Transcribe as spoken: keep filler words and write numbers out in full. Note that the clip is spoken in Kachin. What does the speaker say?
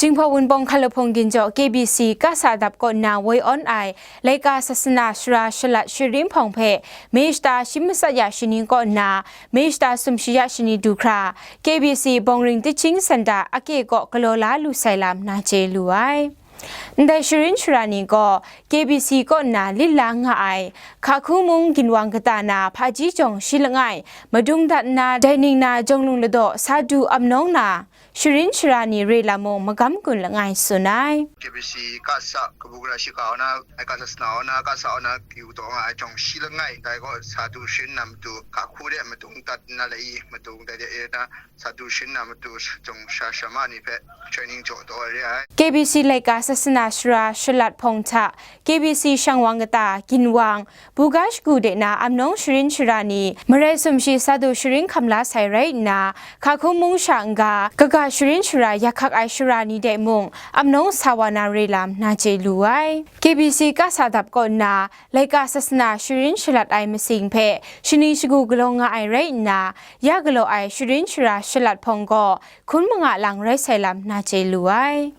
Jinghpaw Wunpawng Hkalahpawng Ginjaw K B C kasa dap kaw nna woi awn ai laika sasana sara shalat sharin hpawng hpe May shata shi matsat ya shani kaw nna May shata sumshi ya shani du hkra K B C Bawngring Teaching Centre ake kaw galaw la lu sai lam na chye lu ai. Ndai sharin shara ni gaw K B C kaw nna lit la nga ai, Hkahku mung ginwang kata na hpaji jawng shi langai madung dat nna, dai ning na Jawng Lung Ladaw sa du ap nawng na, sharin shara ni re lam mung magam gun langai tsun ai. K B C kasa kabu gara shika aw na, ai kasa sana aw na, kasa aw na, kyu taw nga ai jawng shi langai, dai gaw sa du sharin na matu, Hkahku de madung dat nna lai i, madung dai de e na, sa du sharin na matu, jawng sha sha ma ni hpe training jaw taw ai re ai. K B C laika sasana sara shalat hpawng hta K B C shangwang kata ginwang, buga shagu de na amnawng sharin shara ni marai sumshi sa du sharin hkam la sai rai nna, Hkahku mung sha n-ga, kaga sharin shara yak hkak ai shara ni de mung amnawng sa wa na re lam na chye lu ai. K B C kasa dap kaw nna, laika sasana sharin shalat ai masing hpe shani shagu galaw nga ai rai nna, ya galaw ai sharin shara shalat hpawng gaw hkun manga lang rai sai lam na chye lu ai.